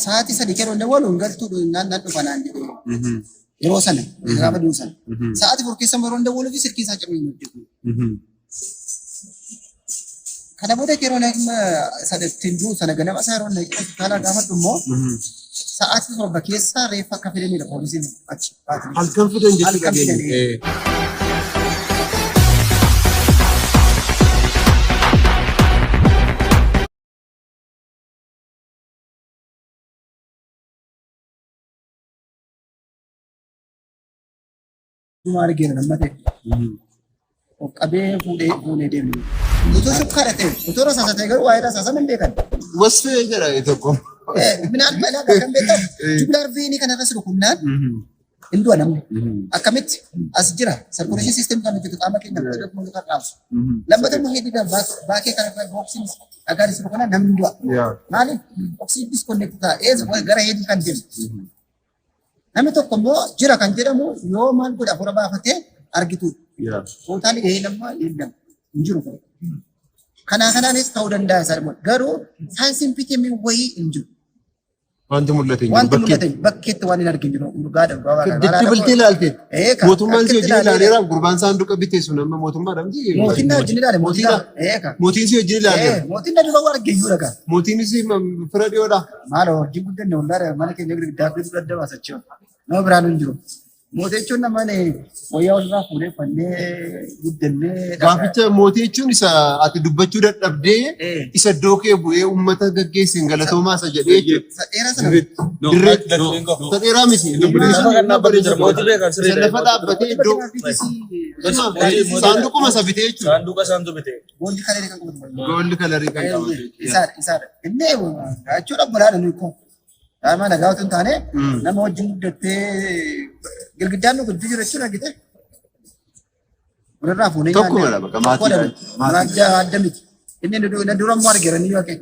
Sa'aatii 3 yeroo inni walu hin galtuu naan nan dhufa naan jedhe. Yeroo sana gaafa du'u sana. Sa'aatii 4 keessa yeroo inni waluu fi silkii isaa cabee hin hojjetu. Kana booda yeroo nama sana ittiin du'u sana ganama isaa yeroo inni hospitaala gaafadhu immoo sa'aatii 7 keessa reeffa akka fidanidha poolisiin achi baatanii. Halkan fidan jechuu Halkan dhageenya. fidan. Dhuma argeera nama ta'e. Of qabee fuudhee fuunee deemne. Utuu shukkaara ta'e, utuu rasaasa ta'e garuu waa'ee rasaasa hin beekan. Wasfee jedha tokko. Minaan balaa kan beekamu jugular veenii kanarras rukunnaan hin du'a namni. Akkamitti as jira circulation system kan hojjetu qaama keenya kan kan raabsu. Lammata immoo hedduu baakee kanarra booksiin dhagaan isa rukunnaan namni hin du'a. Maaliif oksiin disconnect ta'a eessa gara hedduu kan deemu. Namni tokko immoo jira kan jedhamu yoo maal godha hafuura baafatee argitudha. Tootaalii gahee lammaa hin hin jiru kun. Kanaa kanaanis ta'uu danda'a isaan immoo. Garuu saayinsiin PTM wayii hin jiru. Wanti mul'ate hin jiru. Wanti Bakkeetti. mul'ate bakkeetti waan hin argin jiru. Dhugaadha dhugaa waaqa. Diddibiltee ilaalte. Ee ka. Mootummaan si Bakkeetti wajjin ilaaleera. ilaaleera. Gurbaan saanduqa bite sun amma mootummaadha miti. Mootiin na wajjin ilaale mootiin. Mootiidha. Ee ka. Mootiin si wajjin ilaaleera. Ee mootiin na dura waan arge iyyuu dhagaa. Mootiinis fira dhiyoodha. Maal hojii guddanne waldaa mana keenya girgiddaa fi dura adda baasachuu. Nama biraan hin jiru. Mootii jechuun nama wayyaa walirraa fuudhee uffannee guddannee. Gaaficha mootii jechuun isa ati dubbachuu dadhabdee isa iddoo kee bu'ee uummata gaggeessin galatoomaa isa jedhee jechuudha. Isa dheeraa sana Dirree isa dheeraa miti. Lafa kan dhaabbatee jira. Mootii beekan Isa sirriidha. lafa dhaabbatee iddoo saanduquma isa bitee jechuudha. Saanduqa isaantu bite. Gooldi kaleerii kan qabatu. Gooldi kalarii kan qabatu. Isaadha isaadha. Inni jechuudha obbolaadha nuyi koo. Qaama nagaa otoo hin taane nama wajjin guddattee girgiddaan nu gidduu jiru jechuudha argite. Walirraa fuunee Tokkumadha bakka maatiidha. Maatiidha. Adda miti. Inni na dura immoo argeera ni yookiin.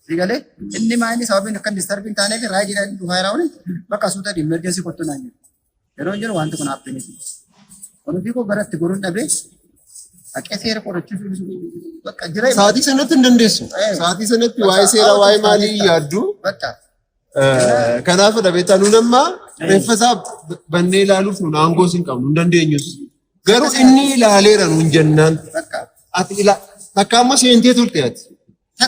Sigalee inni maa inni sababiin akka disturb hin taaneef raajiidhaan dhufaa jira waliin bakka suuta emergency kottu naan jedhu. Yeroo jiru wanti kun happened. Ofii koo garatti goruun dhabee haqee seera qorachuuf bakka jira. Sa'aatii sanatti hin dandeessu. Sa'aatii sanatti waa'ee seeraa waa'ee maalii yaaddu. Bakka Kanaaf dhabeettaa nuun amma reeffa isaa bannee ilaaluuf nuun aangoos hin qabnu hin dandeenyus. Garuu inni ilaaleera nuun jennaan. bakka. Ati ila takka amma seentee turte ati.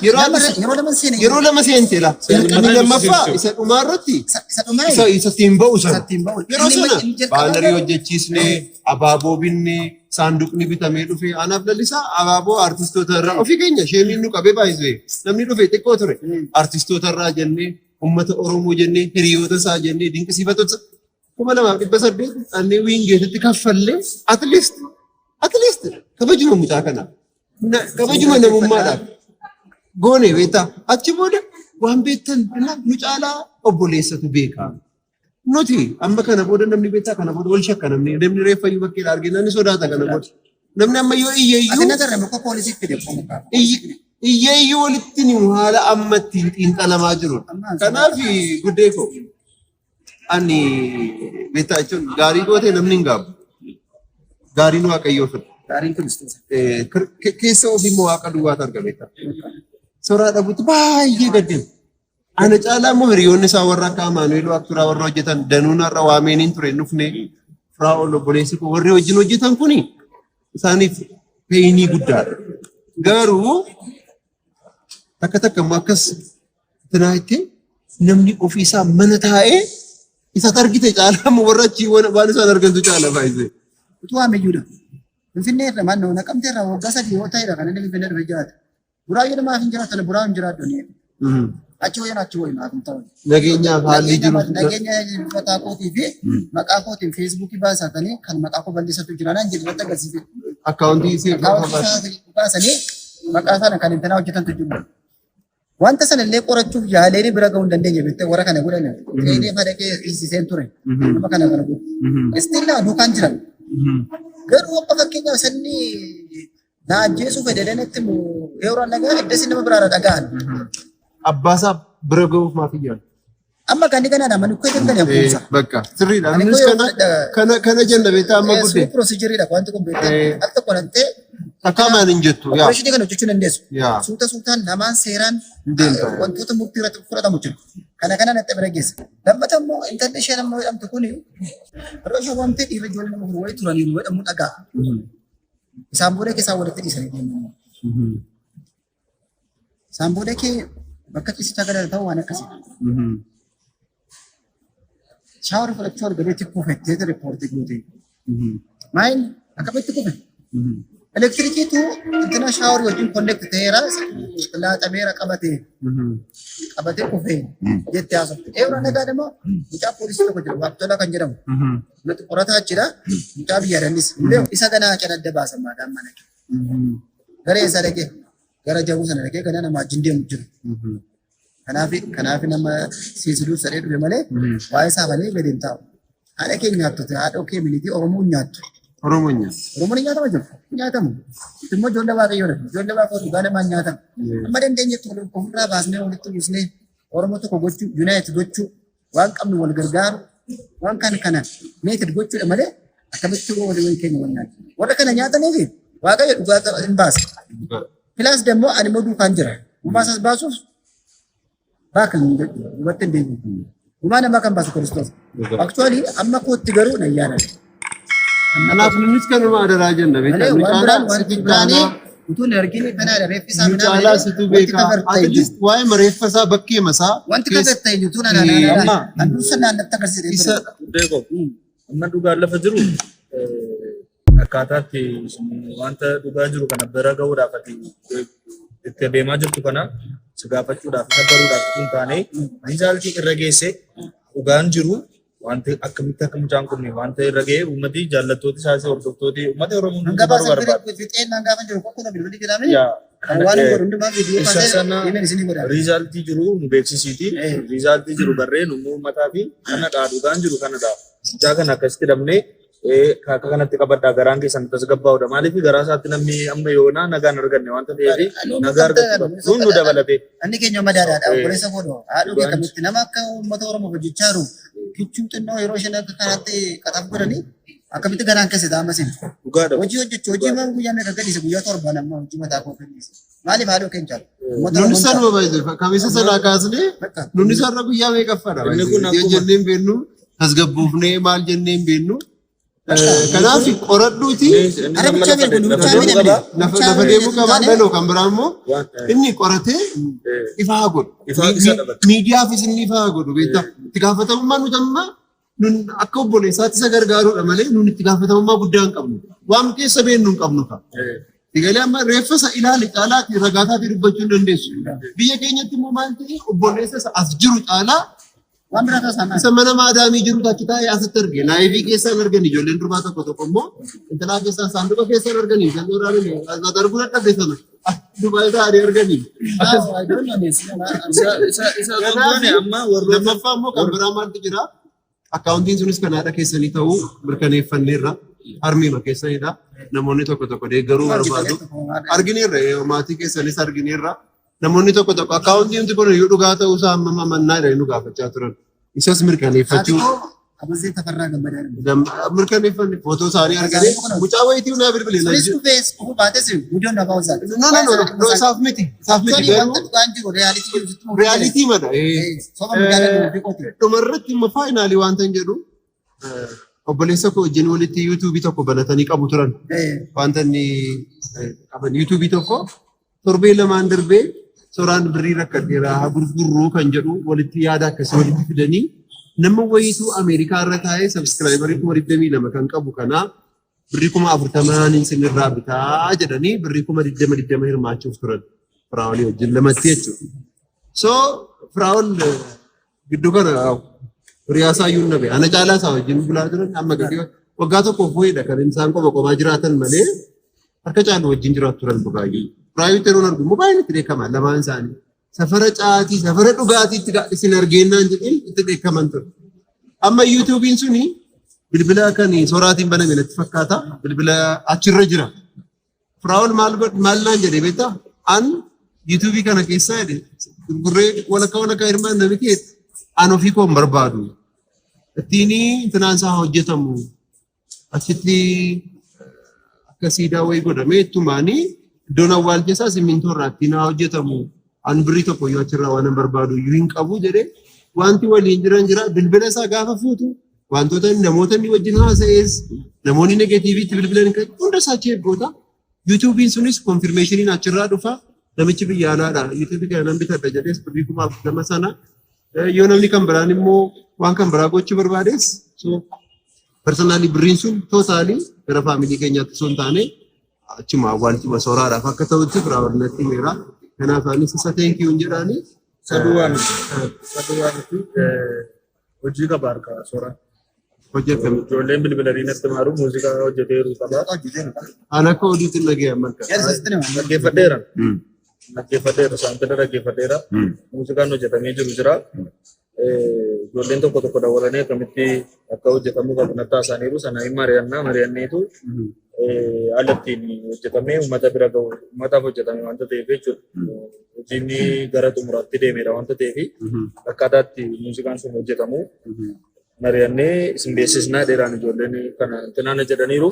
Yeroo Yeroo lama seene. Yeroo lama seente la. Inni lammaffaa isa dhumaa irratti Isa dhumaa isa isa ittiin ba'u sana. Isa ittiin ba'u. Yeroo Inni sana inni jalqaba baanarii garuu- hojjechiisnee abaaboo binnee saanduqni bitamee dhufe anaaf lalisaa abaaboo artistoota irraa ofii keenya sheemiin nu qabee baay'isee namni dhufe xiqqoo ture artistoota irraa jennee uummata Oromoo jennee hiriyoota isaa jennee dinqisiifattoota 2800 annee wiingeetitti kaffallee at least at least kabajuma mucaa kanaa kabajuma namummaadhaaf goone beektaa achi booda waan beektan nu caalaa obboleessatu beeka. Nuti amma kana booda namni beektaa kana booda wal shakka namni namni reeffa iyyuu bakkeedha argina ni sodaata kana booda. Namni amma yoo iyye Ati iyyuu nagarra muka poolisii fide qomuka. iyye iyyuu walitti ni haala amma ittiin xiinxalamaa jiru. Kanaaf guddee koo ani beektaa jechuun gaarii gootee namni hin gaabbu. Gaariin Waaqayyoo fedha. Gaariin kiristoos. Keessa ofii immoo Waaqa duwwaatu arga beektaa. Soraa dhabuutti baay'ee gaddina. Ana caalaa immoo hiriyoonni isaa warra akka Amaanu'eel Waaqturaa warra hojjetan danuun har'a waameen ture hin dhufne Firaa'ol obboleessi koo warri wajjin hojjetan kuni isaaniif peenii guddaadha. Garuu takka takka immoo akkas tinaayitti namni ofii isaa mana taa'ee isa argite caalaa immoo warra achii waan isaan argantu caala baay'isee. Utuu waameyyuudha. Finfinnee irra mannoo naqamtee irra waggaa 3 yoo ta'edha kan inni Finfinnee dhufe jiraate. Buraayyuu namaaf hin jiraatan buraa hin jiraadhu ni. Achi wayii achi wayii naaf hin ta'u. Nageenyaaf haalli jiru. Nageenya mataa kootii fi maqaa kootiin feesbuukii baasatanii kan maqaa koo bal'isatu jira naan jedhu irratti agarsiise. Akkaawuntii isii Akkaawuntii baasanii maqaa sana kan intanaa hojjetantu jiru. Wanta sana illee qorachuuf yaalee bira ga'uu hin dandeenye beektee warra kana godhan. Seenee fadhaqee hiisiseen ture. Nama kana kana godhu. Istiin lama duukaan jiran. Garuu amma fakkeenyaaf sanni na ajjeesuu fedhe natti yeroo nagaa iddasi nama biraarra dhaga'an. Abbaasaa bira ga'uuf maaf iyyaan? Amma kan kana namni koo kan kana kuusa. Bakka sirriidha. Nunis kana kana kana jenna beektaa amma guddee. Procedure dha wanti kun beektaa. Al tokko nantee Takka maan hin jettu. Yaa. Operation kana hojjechuu dandeessu. Yaa. Suuta suutaan namaan seeraan Hin deemta. Wantoota murtii irratti fudhatamu jiru. Kana kana natti bira geessa. Lammata immoo intalli isheen amma jedhamtu kuni yeroo isheen waamtee dhiirri ijoollee nama wayii turaniiru jedhamu dhagaa. Isaan booda keessaa walitti dhiisanii deeman. Isaan booda kee bakka ciisichaa gara ta'u waan akkasii. Shower fudhachuu argateetti kufettee report goote. Maal akkamitti kufe? Elektirikiitu intina shower wajjin connect ta'eera, laaxameera, qabatee qabatee kufee jettee haasofte. Eewra nagaa immoo mucaa poolisii tokko jira, Waaqtola kan jedhamu. Nuti qorataa jira, mucaa biyya dannis. Isa ganaa can adda baasan maadaan mana kee. Gara eessaa dhaqee? Gara jabuu sana dhaqee ganaa nama wajjin deemu jiru. Kanaaf nama siisiluu sadee dhufe malee waa'ee isaa malee gadi hin taa'u. Haadha kee nyaattu, haadha kee minitii Oromoon nyaattu. Oromoon nyaata. Oromoon ni nyaatama jiru. Nyaatamu. Immoo ijoollee Waaqayyoodha. Ijoollee Waaqayyoo dhugaa namaan nyaatamu. Amma dandeenyetti ofirraa baasnee walitti buusnee Oromoo tokko gochuu, unite gochuu, waan qabnu wal gargaaru, waan kana kana united gochuudha malee akkamitti walii walii keenya wal nyaatu. Warra kana nyaataniif Waaqayyo dhugaa hin baasa. Plus ደግሞ ani immoo duukaan jira. Gumaa isaas baasuuf baaka hin jedhu duubatti hin deebi'u. Gumaa namaa kan baasu Kiristoos. Actually amma kootti garuu na yaadadha. Kanaaf nunis kanuma adaraa jenna. Malee Nu waan caalaa biraan waan situ biraanii caalaa utuu hin argin kanaadha reeffi isaa nu caalaa situ wanti beekaa. cover ta'e At least waa'ee mareeffa isaa bakkee masaa Wanti keessa cover ta'e jiru Eh, naan amma an dursa naannatti agarsiise. Isa Beeko amma dhugaan lafa jiru akkaataatti wanta dhugaa jiru kana bira gahuudhaaf ati itti adeemaa jirtu kana si gaafachuudhaaf isa baruudhaaf osoo hin taane result irra geesse dhugaan jiru wanti akkamitti akka mucaan kun wanta irra ga'e uummati jaallattooti isaas hordoftooti uummata Oromoo hundi Hanga baruu baasan barbaada. fixeen naan gaafa jiru kokko bilbilli jedhame. Yaa, Kan waan hin godhu hundumaa viidiyoo isa kaasee sana email isinii godha. Result jiru nu beeksisiiti. Result jiru barree nu uummataa fi kanadha dhugaan jiru kanadha. Mucaa kana akkasitti dhabnee akka kanatti qabadhaa garaan keessan tasgabbaa'udha. Maaliif garaa isaatti namni amma yoonaa nagaan arganne wanta ta'eef nagaa argachuu qaba. Nun nu dabalatee. Anni keenya madaadhaadha. Obboleessa koodho. Haadhoo kee kamitti nama akka uummata Oromoo hojjechaa jiru kichuu xinnoo yeroo isheen akka karaatti qaxaf godhanii akkamitti garaan keessa ta'ama sin. Dhugaadha. Hojii hojjechuu hojii maan guyyaa meeqa gadhiise, guyyaa 7 amma hojii mataa koo gadhiise. Maaliif haadhoo keenya caalu? Uummata Nuni Oromoo sanuma baay'ee kamisa sanaa kaasnee Bakka. nuni sarara guyyaa meeqaffaadha. Inni kun akkuma- Jennee hin beennu, tasgabboofnee maal jennee hin beennu. Kanaaf qoradhuuti Ara bichaa beeku, nu Lafa bichaa deemuu miidhamne. qaba. Lafa deemuu qaba. Galoo kan biraa immoo inni qoratee ifaa haa godhu. Ifaa isa dhabata. Miidiyaafis inni ifaa haa godhu beektaa. Itti gaafatamummaa nuti amma nun akka obboleessaatti isa gargaaruudha malee nun itti gaafatamummaa guddaa hin qabnu. Waan keessa beennu hin qabnu ka. Sigalee amma reeffa isa ilaali caalaatti ragaa taatee dubbachuu hin dandeessu. Biyya keenyatti immoo maal ta'e, obboleessa isa as jiru caalaa Waan biraa ta'uu isaan isa mana maadaamii jiru achi taa'ee asitti arge. Live keessaan argani ijoolleen durbaa tokko tokko immoo intalaa keessaan saanduqa keessaan arganii kan dhooraan arguu dadhabde sana Dubaay taa'anii arganii. Isa isa isa osoo hin taane amma warroota Lammaffaa immoo kan biraa maaltu jira? Akkaawuntiin sunis kan haadha keessanii ta'uu mirkaneeffanneerra. Harmiima keessanidha. Namoonni tokko tokko deeggaruu barbaadu. Argineerra, maatii keessanis argineerra. Namoonni tokko tokko akkaawuntiin kun iyyuu dhugaa ta'uu isaa amma amannaa jedhanii nu gaafachaa turan. Isas mirkaneeffachuu Abazee Tafarraa Gammadaa jedhamu. Mirkaneeffanne, footoo isaanii arganii mucaa wayitii naa bilbile. Sunis dhufees dhufuu baates we don't know about that. No, no, no, no, isaaf miti. Isaaf miti Sorry, garuu wanta dhugaan jiru reality jiru sitti mul'isa. Reality mada. Soba magaalaa dubbii qote. Dhumarratti immoo finally wanta hin jedhu, obboleessa koo wajjin walitti yuutuubii tokko banatanii qabu turan. Wanta inni qaban yuutuubii tokko torbee lamaan darbee soraan birrii rakkadheera haa gurgurruu kan jedhu walitti yaada akkasii walitti fidanii nama wayituu Ameerikaa irra taa'ee subscriber 22,000 kan qabu kanaa birrii 40,000 isinirraa bitaa jedhanii birrii 20,000 20 hirmaachuuf turan. Firaa'olii wajjin lamatti jechuudha. So Firaa'ol gidduu kana hiriyaa isaa iyyuu nabe. Ana caalaa isaa wajjin bulaa turan, amma gadi waggaa tokkoof wayiidha kan isaan qofa qophaa jiraatan malee harka caalu wajjin jiraatu turan bukaayyuu. Firaa'ol yeroon argu immoo baay'een itti dheekkama lamaan isaanii. Safara caatii, safara dhugaatiitti isin argeennaan jedheen itti dheekkaman ture. Amma yuutuubiin suni bilbila kan soraatiin baname natti fakkaata. Bilbila achirra jira. Firaa'ol maal godh maal naan jedhee beektaa? An yuutuubii kana keessaa jedhe gurgurree walakkaa walakkaa hirmaan namni kee an ofii koo hin barbaadu. Ittiin intinaan isaa hojjetamu. Achitti akka Akka siidaa wayii godhamee ittumaanii iddoon awwaalcha isaa simmintoo irraa ittiin haa hojjetamu. An birrii tokko iyyuu achirraa waan hin barbaadu iyyuu hin qabu jedhee wanti waliin jiran jira. Bilbila isaa gaafa fuutu wantoota namoota inni wajjin haasa'es, namoonni negativeitti bilbilan kan hunda isaa check goota. YouTubeiin sunis confirmationiin achirraa dhufa. Namichi biyya alaadha. YouTubeii kana nan bitadha jedhees birrii 40,000 sana. Yoo namni kan biraan immoo waan kan biraa gochuu barbaades, so personally birriin sun totally gara family keenyaatti osoo hin taane achuma awwaalchuma sooraadhaaf akka ta'utti biraa natti himeera. Kanaaf anis isa thank you jedhaani. Saduu waan miti, hojii qaba harka sooraan. Hojii akkamii? Ijoolleen bilbilanii natti maaru, muuziqaa hojjeteeru qaba. An akka oduutti hin dhaga'e amma. Dhaggeeffadheera. Dhaggeeffadheera, sample dhaggeeffadheera. Muuziqaan hojjetamee jiru jira. Ijoolleen tokko tokko dawwalanii akkamitti akka hojjetamuu qabu natti haasa'aniiru. Sana hin mari'annaa, mari'anneetu haala ittiin hojjetamee uummata bira gahu, uummataaf hojjetame waanta ta'eef jechuudha. Hojiin gara xumuraatti deemeera waanta ta'eef akkaataa itti muuziqaan sun hojjetamu mari'annee isin beeksisnaa dheeraan ijoolleen kana tinaana jedhaniiru.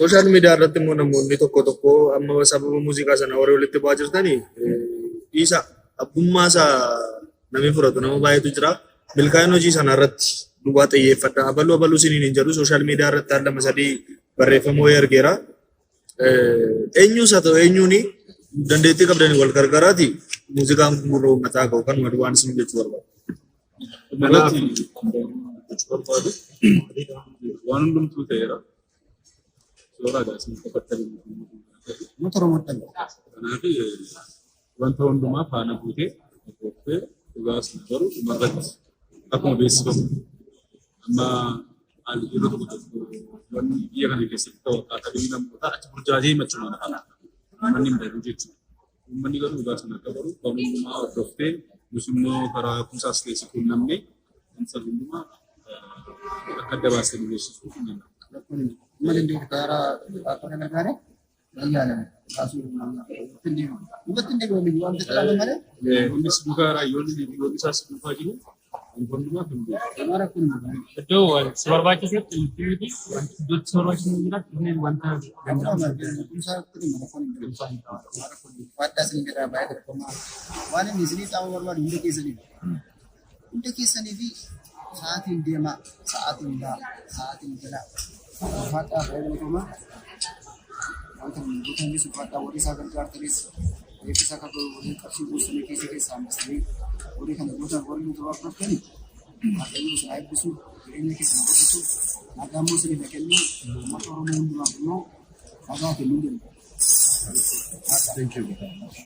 Social media irratti immoo namoonni tokko tokko amma sababa muuziqaa sana warri walitti bu'aa jirtanii dhiisa, abbummaa isaa namni fudhatu nama baay'eetu jira. Milkaa'ina hojii sana irratti duwwaa xiyyeeffadha. Abaluu abaluu isiniin hin jedhu, social media irratti al lama sadii barreeffama wayii argeera. Eenyuus haa ta'u eenyuuni, dandeettii qabdanii wal gargaaraati muuziqaan kun gurra uummataa ga'u kan waan isin jechuu barbaadu. Dhumarratti jechuu barbaadu, waan hundumtuu ta'eera. Sooraadha isin qofattanii. Uummata Oromoo dhala. Kanaaf wanta hundumaa faana buutee hordoftee dhugaas garuu dhumarratti akkuma beeksifamu amma haalli yeroo tokko tokko wanni biyya kana keessatti ta'u akkaataa biyyi namootaa achi burjaajee himachumaan afaan uummanni hin beeku jechuudha. Uummanni garuu dhugaa sana akka baru waan hundumaa hordoftee, nus immoo karaa kuusaas keessa quunnamnee wanta hundumaa akka adda baastee nu beeksisuu hin danda'amu. Amma dandeenyu karaa akka gargaare yaadame kaasuu duubatti hin deebi'u waan ta'eef malee. Innis duukaa raayyoonni biyyoonni isaas duukaa jiru. Hundumaa kan beeku. Amaara kun Iddoo si barbaachisetti miti, wanti iddootti si barbaachisu jira, inni wanta danda'amu. Waddaa isin jedhaa, baay'ee galatoomaa. Waan inni isinii qaama barbaadu hunda keessaniif. Hunda keessanii fi sa'aatiin deemaa, sa'aatiin ba'a, sa'aatiin galaa. Ulfaadhaa, baay'ee galatoomaa. Wanta gootanis ulfaadhaa, warri isaa gargaartanis reeffi isaa akka warri qarshii buusanii keessa keessaa hambistanii warri kana gootan, warri nu tabaabbattani, Waaqayyo isin haa eebbisu, jireenya keessan haa guddisu, nagaa immoo isiniif haa kennu, uummata Oromoo hundumaaf immoo nagaa kennuu jenna. Thank you.